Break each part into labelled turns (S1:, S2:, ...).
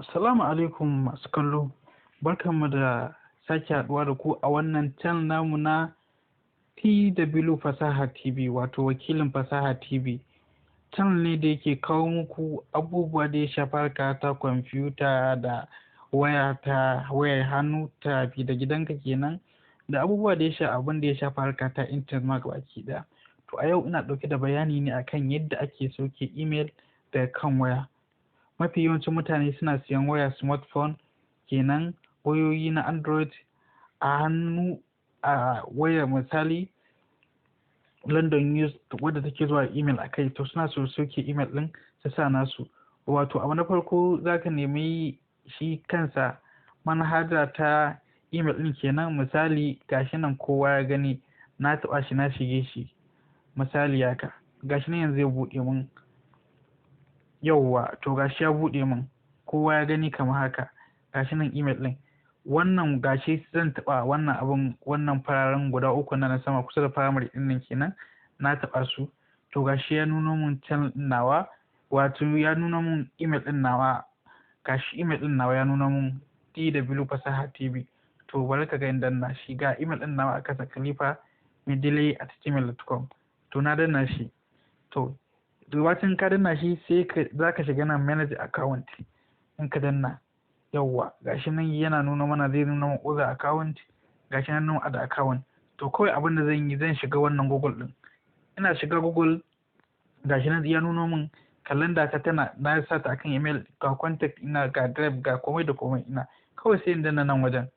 S1: Assalamu alaikum masu kallo, barkanmu da sake haɗuwa da ku a wannan channel namu na TW Fasaha TV, wato Wakilin Fasaha TV. Channel ne da yake kawo muku abubuwa da ya shafi harka ta kwamfuta da waya, ta wayar hannu, tafi da gidanka kenan, da abubuwa da ya sha abin da ya shafi harka ta intanet ma gabaki ɗaya. To, a yau ina ɗauke da bayani ne akan yadda ake sauke email daga kan waya. Mafi yawancin mutane suna siyan waya smartphone kenan, wayoyi na Android a hannu, a wayar misali London Use wadda take zuwa email a kai. To, suna so sauke email ɗin su sa nasu. Wato abu na farko, za ka nemi shi kansa manhaja ta email ɗin kenan. Misali, gashi nan kowa ya gani, na taɓa shi, na shige shi. Misali haka, gashi nan yanzu zai buɗe mun. Yauwa, to gashi ya buɗe mun, kowa ya gani kamar haka. Gashi nan email ɗin wannan, gashi zan taɓa wannan abun, wannan fararen guda uku na sama kusa da primary ɗin nan kenan. Na taɓa su. To, gashi ya nuno mun channel ɗin nawa, wato ya nuna mun email ɗin nawa. Gashi email ɗin nawa ya nuna mun, DW Fasaha TV. To, bari ka ga in danna shi. Ga email ɗin nawa a kasa, khalifa@gmail.com. To, na danna shi. To, bacin ka danna shi, sai ka za ka shiga nan, manage account. In ka danna, yawwa, gashi nan yana nuna mana, zai nuna mana other account. Gashi nan nuna other account. To, kawai abin da zan yi, zan shiga wannan Google din. Ina shiga Google, gashi nan ya nuno min calendar ta, tana na sa ta akan email, ga contact ina, ga Drive, ga komai da komai ina. Kawai sai in danna nan wajen.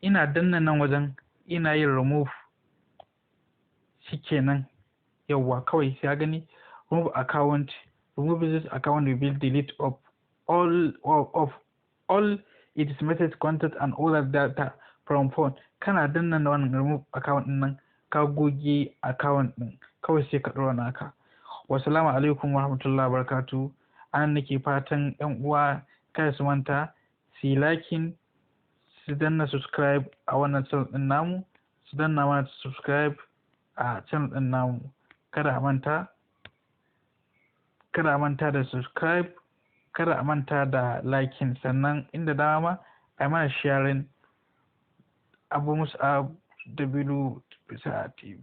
S1: Ina danna nan wajen, ina yin remove, shikenan. Yawwa, kawai sai gani remove account. Remove this account will delete of all its message, content and other data from phone. Kana danna wannan remove account din nan, ka goge account din. Kawai sai ka ɗora naka. Wassalamu alaikum warahmatullahi wabarakatuh. Anan nake fatan yan uwa kada su manta su yi liking, su danna subscribe a wannan channel din namu, su danna mana subscribe a channel din namu. Kada a manta, kada a manta da subscribe, kada a manta da liking, sannan inda dama ma a mana sharing. Abu Musa W Fasaha TV.